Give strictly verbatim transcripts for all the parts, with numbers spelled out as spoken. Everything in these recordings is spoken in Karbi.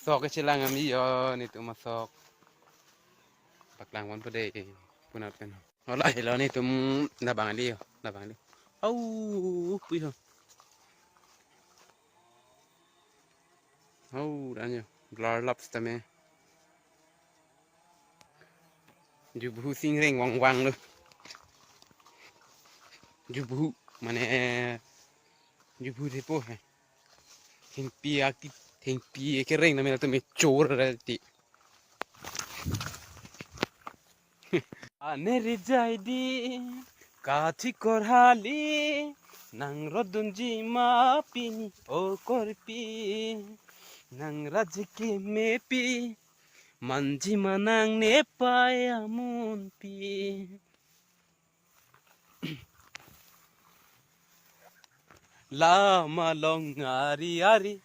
Sok kechelang ami yo, netum asok. Paklang pon po dei, punat pen. Hola, helo netum labang ali yo, labang ali. Au, pui ho. Au, danyo, blar lap sitame. Jubhu singreng wang wang lo. Jubhu, mane, jubhu thepo he. Thengpi aki, thengpi kereng na mela tu me chor ra ti. Ane rijai di, kathi korhali, nang rodunji ma pini o korpi, nang rajike mepi, manji manang ne paya munpi. Lama long ari ari.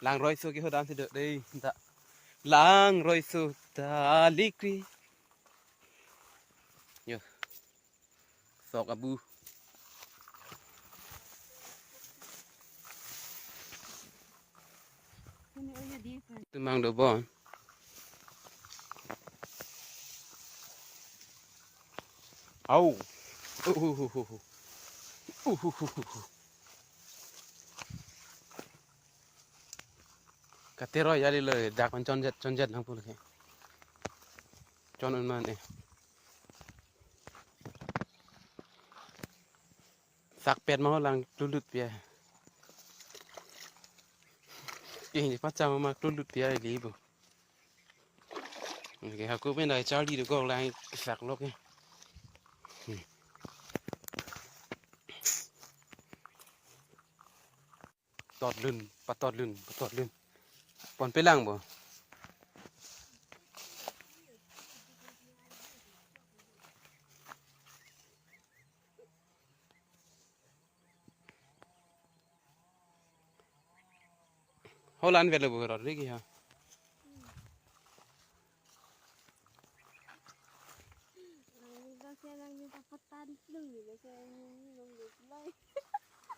Langroi so ke hodam si do dei, ta. Langroi so ta likri. Yo. Sok abu. Tumang do bon. Au. Uhuhuhu. Uhuhuhu. Katero yali lo, dak man chonjet, chonjet nang pul ke. Chon un man eh. Sak pet ma lang tulut pia. Ih, ni pacha ma tulut pia li bo. Oke, aku pen dai charli do gok lang sak lok ya. Hmm. Tot lun, patot lun, patot lun. Pon pelang bo. Holan velo bo rot rigi ha.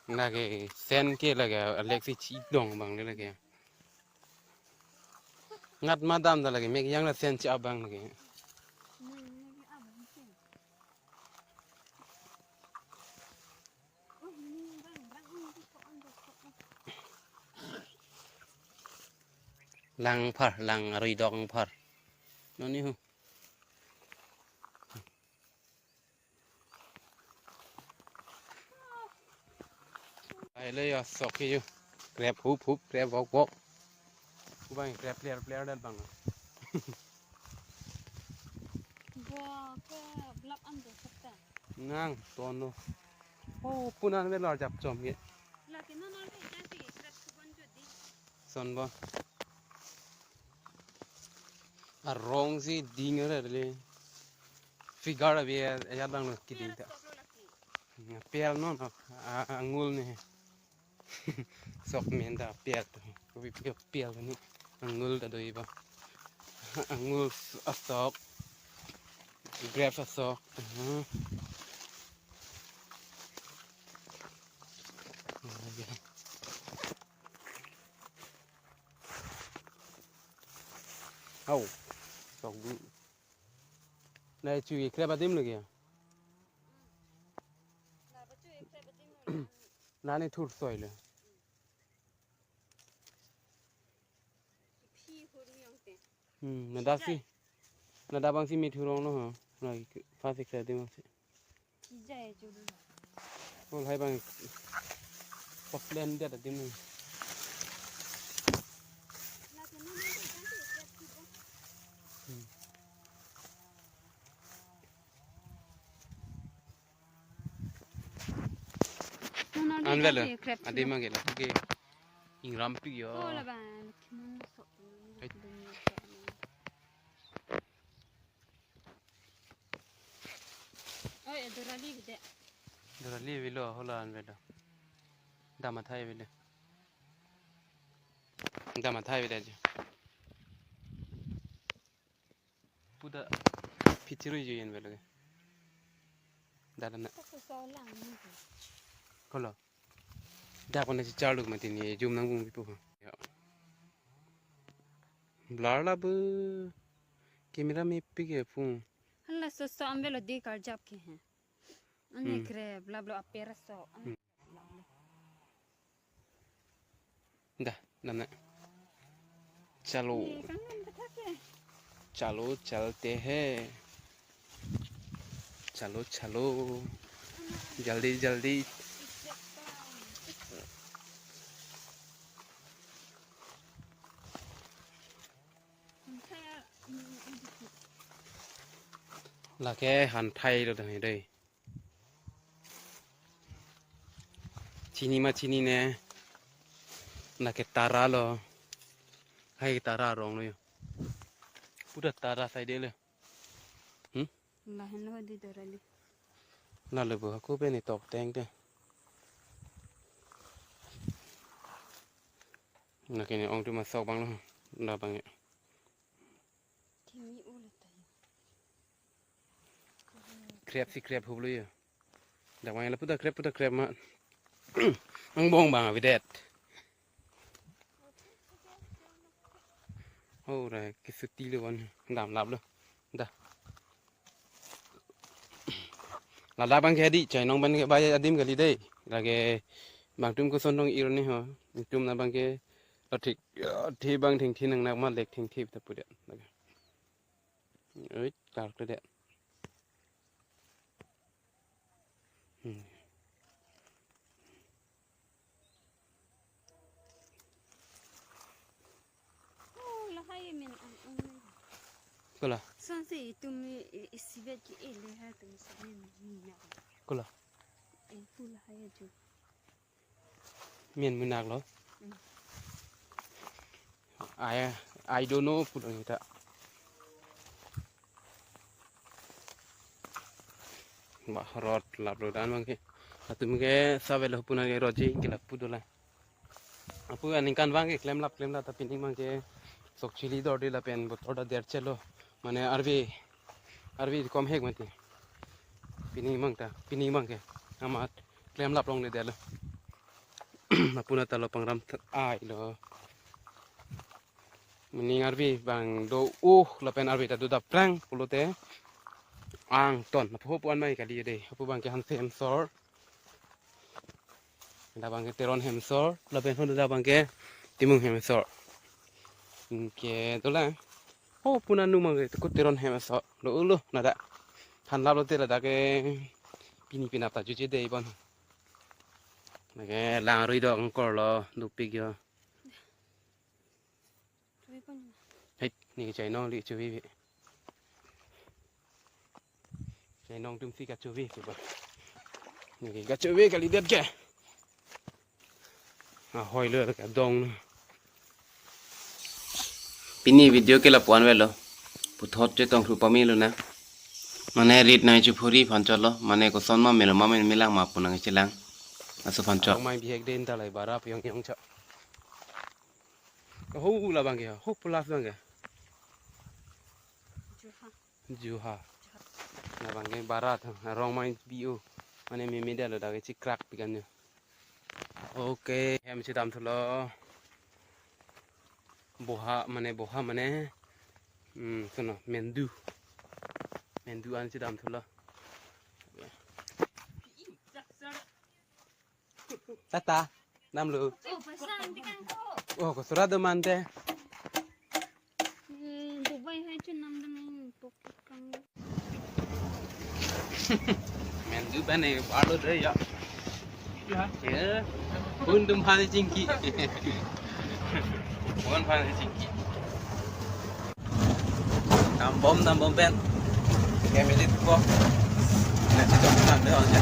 Lake sen ke lake Alexi chidong bang le lake. Ngat madam ta lake mek yang la sen chi abang lake. Lang phar, lang arui dok phar. Noni hu. Ai le ya sok ke yo. Krep hup hup, krep wok wok. Kubang krep player player dan bang. Bo ke blap an do sakta. Nang tono. Oh, punan me lar jap chom ye. Lake non non ke jati krep kubon jodi. Son bo. Arong si ding re le. Figure abi ya dang lo kiding ta. Pel non, a, angul ne. Sok men ta pel to. Kopi pel pel ni. Angul ta do iba. Angul asok. Grapes asok. Mhm. Au. Sok du. Nai chu krep adim lagi ya. Nani thur soi le. Hmm, na dak si. Na dak bang si me thurong no ha. Na fa sik sa dim si. Ol hai bang pa plan dia ta dim. Hmm. An velo. Adi mangge la ke. Ingram pi yo. Ai. Oi, dorali gede. Dorali velo hola an velo. Dam athai velo. Dam athai velo aja. Puda phithiru juyen velo ke. Dada na. Kolo. Dak wana si charluk mati ni jum nang bung pipo. Ya. Blur la bu. Camera mepik ya phone. Hala so so ambelo de karjap ke hai. Ani Hmm. Kre bla bla apera so. Hmm. Dah, namna. Chalo. Ye, kangen kethak ke. Chalo, chalte hai. Chalo, chalo. Jaldi, jaldi. Lake hanthai lo dang dei. Chini ma chinine. Lake tara lo. Hai tara arong lo yo. Pura tara sai de le. Hmm? Lahin lo di dorali. Lalu bu aku pe ni tok teng te. Lake ni ongtum asok bang lo. La bang ya. Kimi ulit tayo. Krep si krep hublo ya. Dak bang lapu dak krep, pu dak krep ma. Angbong bang avedet. Oh, ra kisuti lo wan dam lap lo. Dah. Ladak bang ke di, chainong bang ke bai adim kali dei. Lake bang tum koson dong ironi ho. Tum na bang ke lo thik, thi bang thengthi nang nak ma lek thengthi ta pu det. Lake. Oi, kar ke det. Hmm. Oh, lahai men an an. Kola. Sansi itum i, i, isivet ke ele ha tum sa men mina. Kola. Eh, pu lahai aju. Men munak lo. Hmm. I, I don't know pu dong ta. Bah, rot lap lo dan bang ke. Latum ke savel lo pu nang ke roji ke lapu dola. Apu aningkan bang ke klem lap klem lap ta pining bang ke sok chili dor di lapen botor ta der chelo. Mane arve, arve kom hek mati. Pining bang ta, pining bang ke. Amat klem lap longle det lo. Apu na ta lo pangram th-, ai lo. Mane arve bang do uh lapen arve ta do dap prang pulote. Angton, apu pu an mai kali dei. Apu bang ke Hanse Hemsor. Dak bang ke Teron Hemsor, lapen hon dak bang ke Timung Hemsor. Ke dola. Oh, pu na nu bang ke ko Teron Hemsor. Lo ulo na dak. Han lap lote ladak ke pini pinap ta juji dei bon. Lake lang rui dok angkor lo dopik yo. Hei, ni chainong li chuvi vi. Chainong tum si kachuvi ke ba. Ni kachuvi kali det ke. Ah, hoi lo ka dong. Pini video ke lapu an velo. Puthot chetong thru pamelo na. Mane rit nai chu phuri phan cholo. Mane koson ma melo ma men melang ma pu nang chelang. Aso phan chot. Mai bihek den ta lai bara pyong yong cha. Ho la bang ke, ho plus bang ke. Juha. Juha. La bang ke barat, rong mai bio. Mane meme dia lo dak ke chikrak pikan yo. Okay, hem chidam thulo. Boha mane, boha mane. Hmm, sono, mendu. Mendu an chidam thulo. Tata, namlu. Oh, paisa nanti kan ko. Oh, ko surat do mante. Hmm, Dubai hai chu nam dam pocket kang. Mendu bane palo de ya. Ya. Bun dum hal chingki. Bun hal chingki. Dambom, dambom pen. Kemilit ko. Nanti dong nang de aja.